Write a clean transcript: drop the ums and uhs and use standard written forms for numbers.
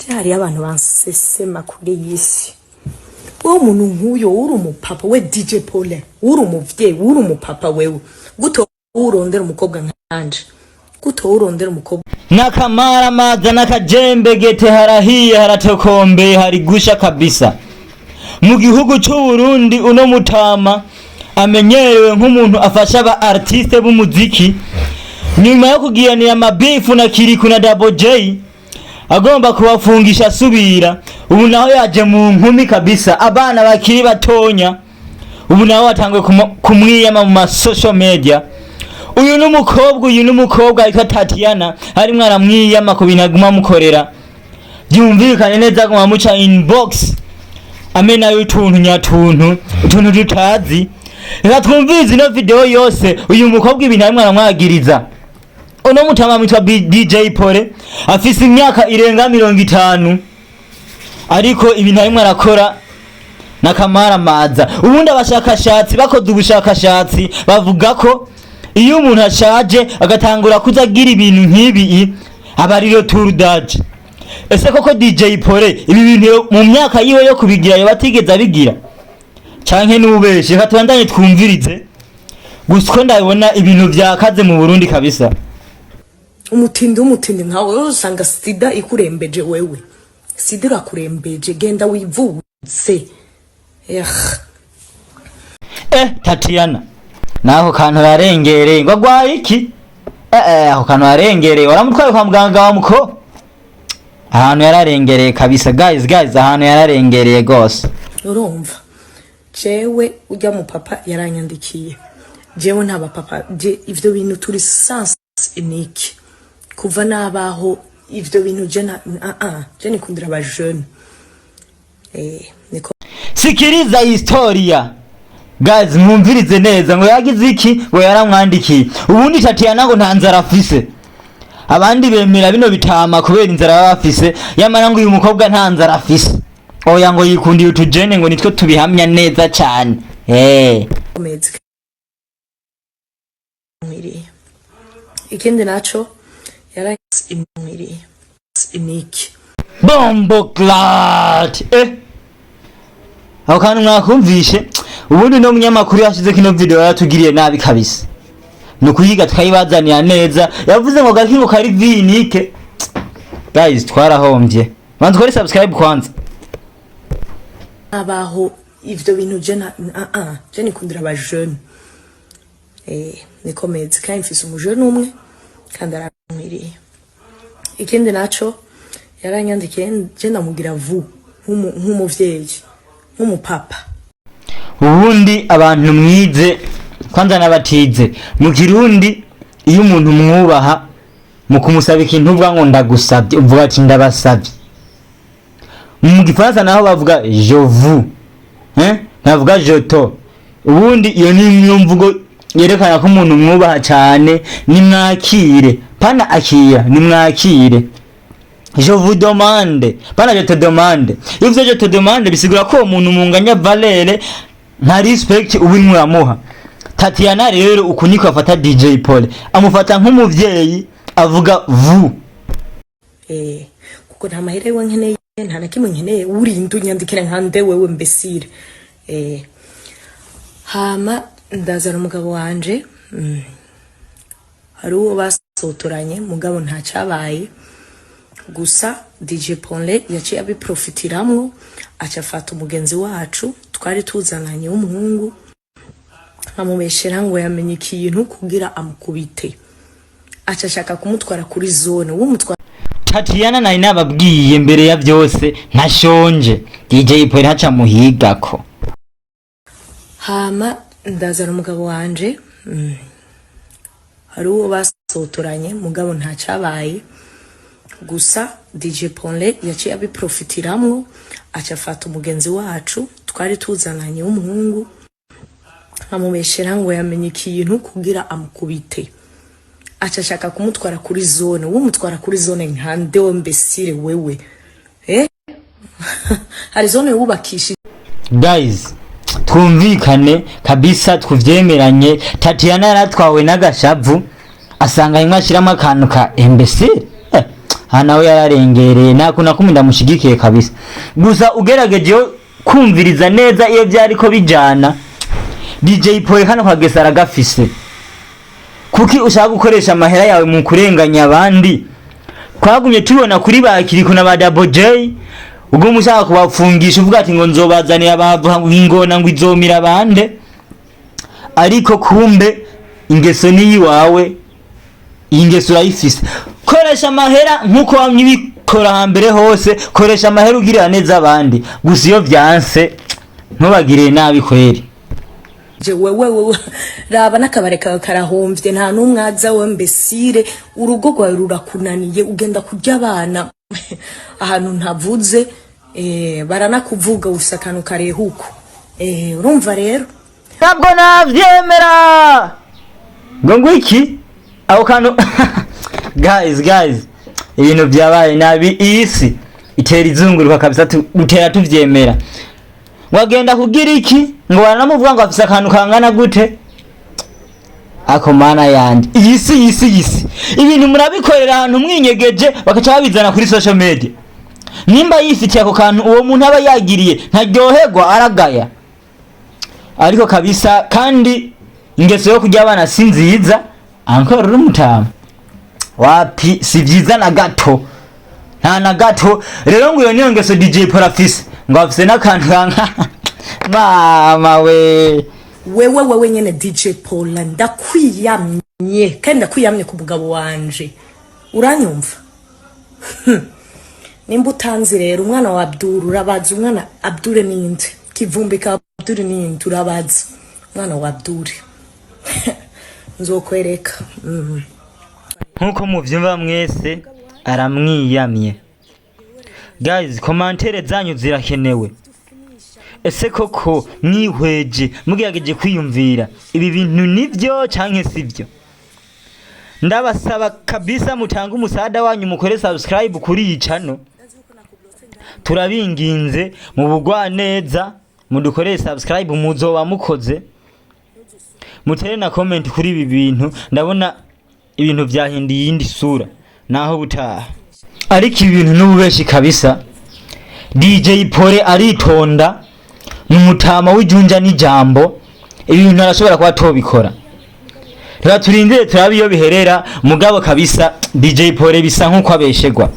Hariyo abantu bansesema kuri iyi si. Wowe umuntu nk'uyo, uri umupapa we, DJ Paulin, uri umuvyeyi, uri umupapa, wewe gute urondera umukobwa nkanje? Gute urondera umukobwa? N'akamaramaza n'akajembegete, harahiye, haratokombeye, hari gusha kabisa mu gihugu c'u Burundi. Uno mutama amenyerewe nk'umuntu afasha aba artiste b'umuziki, nyuma yo kugiranira amabifu na Kiriku na Double J, agomba kubafungisha asubira, ubu naho yaje mu nkumi kabisa, abana bakiri batonya. Ubu naho batanguye kumwiyama mu ma social media. Uyu n'umukobwa yitwa Tatiana, arimwo aramwiyama ku bintu aguma amukorera. Byumvikane neza, aguma amuca inbox, amenayo utuntu nyatuntu, utuntu tutazi. Reka twumvirize ino video yose, uyu mukobwa ibintu arimwo aramwagiriza. Uno mutama mwitwa DJ Pole, afise imyaka irenga 50, ariko ibintu arimwo arakora n'akamaramaza. Ubundi abashakashatsi bakoze ubushakashatsi bavuga ko iyo umuntu ashaje agatangura kuza agira ibintu nk'ibi, aba ari retour d'âge. Ese koko DJ Pole ibi bintu mu myaka yiwe yo kubigira yoba atigeze abigira, canke n'ubeshi? Reka tubandanye twumvirize. Gusa uko ndabibona, ibintu vyakaze mu Burundi kabisa. Umutindi w'umutindi nkawe, wowe usanga sida ikurembeje. Wewe sida irakurembeje, genda wivuze. Eh. Eh, Tatiana nako kantu yarengereye, ngo agwaye iki? Eh eh, ako kantu yarengereye, waramutwaye kwa muganga wa muko? Ahantu yararengereye kabisa, guys, guys, ahantu yararengereye gose. Urumva, jewe ujya mu papa yaranyandikiye, jewe nta bapapa, je ivyo bintu turi sens unique. Kuva nabaho, ivyo bintu je na ah ah, je nikundira aba jeune, eh, niko. Sikiriza historia, guys, mwumvirize neza. Ngo yagize iki? Ngo yaramwandikiye. Ubundi Tatiana ngo nta nzara afise. Abandi bemera bino bitama kubera inzara baba bafise, yamara ngo uyu mukobwa nta nzara afise. Oya, ngo yikundiye utujene, ngo nitwo tubihamya neza cane, eh. Mezi nkwiriye. Ikindi naco yara nkwiriye iniki. Bomboclaat! Eh, aho kantu mwakumvishe? Ubundi no munyamakuru yashize kino video yaratugiriye nabi kabisa, ni ukuyiga tukayibazanira neza. Yavuze ngo gaki? Ngo kari vinike. Guys, twarahombye. Banza ukore subscribe kwanza. Nabaho, ivyo bintu je na ah ah, je nikundira aba jeune, eh, niko mezi. Kandi mfise umujene umwe kandi arankwiriye. Ikindi naco yaranyandikiye, je ndamubwira vu nk'umuvyeyi, nk'umupapa. Ubundi abantu mwize kwanza n'abatize mu Kirundi, iyo umuntu mwubaha, mu kumusaba ikintu uvuga ngo "ndagusabye", uvuga ati "ndabasabye". Mu Gifaransa naho bavuga "je vous", eh, ntavuga "je te". Ubundi iyo ni imwe mvugo yerekana ko umuntu mwubaha cyane. Nimwakire, pana akira, nimwakire. "Je vous demande", pana "je te demande". Iyo uvuze "je te demande", bisigura ko uwo muntu munganya valeur, nta respect uba urimo uramuha. Tatiana rero uku niko afata DJ Paul, amufata nk'umuvyeyi, avuga "vous". Eh, kuko nta mahera yiwe nkeneye, nta na kimwe nkeneye. Urinda unyandikira nka nde wewe mbesire? Eh, hama ndazana umugabo wanje, hari uwo basotoranye, mugabo nta cyabaye. Gusa DJ Ponle yaciye abiprofitiramwo, aca afata umugenzi wacu twari tuzananye w'umuhungu, amubeshera ngo yamenye ikintu kugira amukubite, aca ashaka kumutwara kuri zone w'umutwara. Tatiana, nari nababwiye mbere ya byose, ntashonje. DJ Paul ntaca muhigako. Hama ndazana umugabo wanje, hari uwo basotoranye, mugabo nta cyabaye. Gusa DJ Ponle yaciye abiprofitiramwo, aca afata umugenzi wacu twari tuzananye w'umuhungu, amubeshera ngo yamenye ikintu kugira amukubite, aca ashaka kumutwara kuri zone w'umutwara kuri zone nka ndewe mbesire wewe? Eh, hari zone wubakishije? Guys, twumvikane kabisa, twuvyemeranye. Tatiana yaratwawe n'agashavu, asanga rimwe ashiramo akantu ka imbécile. Eh, Aha nawe yararengereye, nta kuntu nakumwe ndamushigikiye kabisa. Gusa ugerageje kumviriza neza iyo vyariko bijana, DJ Paul kano kagesa aragafise. Kuki ushaka gukoresha amahera yawe mu kurenganya abandi? Twagumye tubona kuri ba Kiriko na ba Double J, ubwo ushaka kubafungisha uvuga ati ngo nzobazanira abavuga ngo ingona ngo izomira abande, ariko kumbe ingeso ni iwawe, iyi ngeso urayifise. Koresha amahera nkuko wamye ubikora hambere hose, koresha amahera ugirira neza abandi. Gusa iyo vyanse, ntubagirire nabi kweri. Je wewe, wewe raba n'akabare kawe karahomvye, nta n'umwe aza. We mbesire, urugo rwawe rurakunaniye, ugenda kurya abana ahantu ntavuze, baranakuvuga ufise akantu karehuko, urumva rero. Ntabwo navyemera ngo ngwiki ako kantu. Guys, guys, ibintu byabaye nabi. Iyi si itera izunguruka kabisa, dutera tuvyemera. Ngo agenda kugira iki? Ngo baranamuvuga ngo afise akantu kangana gute? Ako mana yanje, iyi si, iyi si, iyi si, ibintu murabikorera ahantu mwinyegeje, bakaca babizana kuri social media. Nimba yifitiye ako kantu, uwo muntu aba yagiriye ntaryoherwa, aragaya. Ariko kabisa kandi ingeso yo kurya abana si nziza. Ankora uri umutama wapi, si vyiza na gato, nta na gato. Rero ngo iyo niyo ngeso DJ Paul afise, ngo afise n'akantu kanka mama we. Wewe, wewe nyene DJ Paul, ndakwiyamye kandi ndakwiyamye ku mugabo wanje, uranyumva? Nimba utanzi rero, umwana wa Abdul urabaza. Umwana Abdul ninde? Kivumbi ka Abdul ninde? Urabaza umwana wa Abdul, nzokwereka. Nkuko muvyumva mwese, aramwiyamye. Guys, commentaires zanyu zirakenewe. Ese koko mwihweje, mugerageje kwiyumvira, ibi bintu nivyo canke sivyo? Ndabasaba kabisa mutange umusada wanyu, mukore subscribe kuri iyi channel. Turabinginze mu bugwaneza, mudukorere subscribe, muzoba mukoze. Mutere na comment kuri ibi bintu. Ndabona ibintu vyahinduye iyindi sura naho butaha. Ariko ibi bintu n'ububeshi kabisa. DJ Pole aritonda, ni umutama w'ijunja n'ijambo. Ibi bintu arashobora kuba atobikora. Reka turindire turabe iyo biherera. Mugabo kabisa DJ Pole bisa nk'uko abeshegwa.